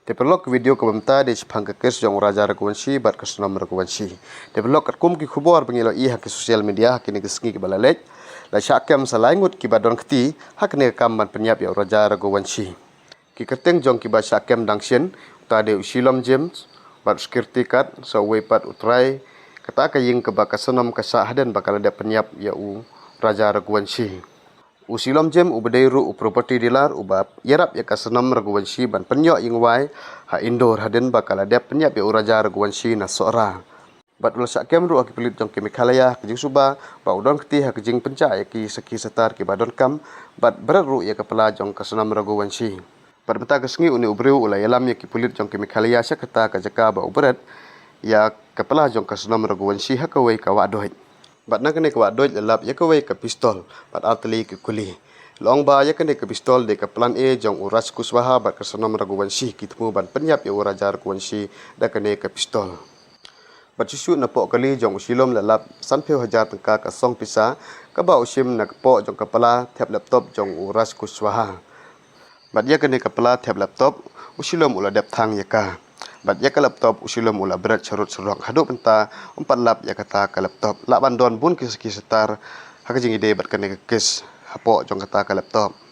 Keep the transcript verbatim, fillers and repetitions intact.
Te paralok, ki video kaba mynta dei shaphang ka kes jong u Raja Raghuvanshi bad ka Sonam Raghuvanshi. Te paralok, katkum ki khubor ba ngi la ïohi ha ki social media ha kine ki sngi kiba la leit, la shah kem sa lai ngut kiba don kti ha kane ka kam ban pynïap ïa u Raja Raghuvanshi. Ki kyrteng jong kiba shah kem dang shen, uta dei u Shilom James bad u Skirti Kat, sa uwei pat u trai kata ka ïing kaba ka Sonam ka shah hadien ba ka la dep pynïap ïa u Raja Raghuvanshi. U Shilom James uba dei ruh u property dealer uba ïarap ïa ka Sonam Raghuvanshi ban pynïoh ïing wai ha Indore hadien ba ka la dep pynïap ïa u Raja Raghuvanshi na Sohra. Bad u la shah kem ruh ha ki pulit jong ki Meghalaya ha ka jingsuba ba u don kti ha ka jingpynjah ïa ki sakhi satar kiba donkam bad bret ruh ïa ka pla jong ka Sonam Raghuvanshi. Bad mynta ka sngi une u briew u la ïalam ïa ki pulit jong ki Meghalaya sha kata ka jaka ba u bret ïa ka pla jong ka Sonam Raghuvanshi ha kawei ka wahdoid. Bad na kane ka wahdoid la lap ïa kawei ka pistol bad ar tylli ki kuli. La ong ba ïa kane ka pistol dei ka plan A jong u Raj Kushwaha bad ka Sonam Raghuvanshi ki thmu ban pynïap ïa u Raja Raghuvanshi da kane ka pistol. Bad shuh shuh napoh kali jong u Shilom la lap sanphew hajar tyngka ka song pisa kaba u shim na ka poh jong ka pla thep laptop jong u Raj Kushwaha. Bad ïa kane ka pla thep laptop u Shilom u la dep thang ïa ka. Bad ïa ka laptop u Shilom u la bret sharud sharok haduh mynta um pat lap ïa kata ka laptop. Lah ban don bun ki sakhi satar ha ka jingïadei bad kane ka kes hapoh jong kata ka laptop.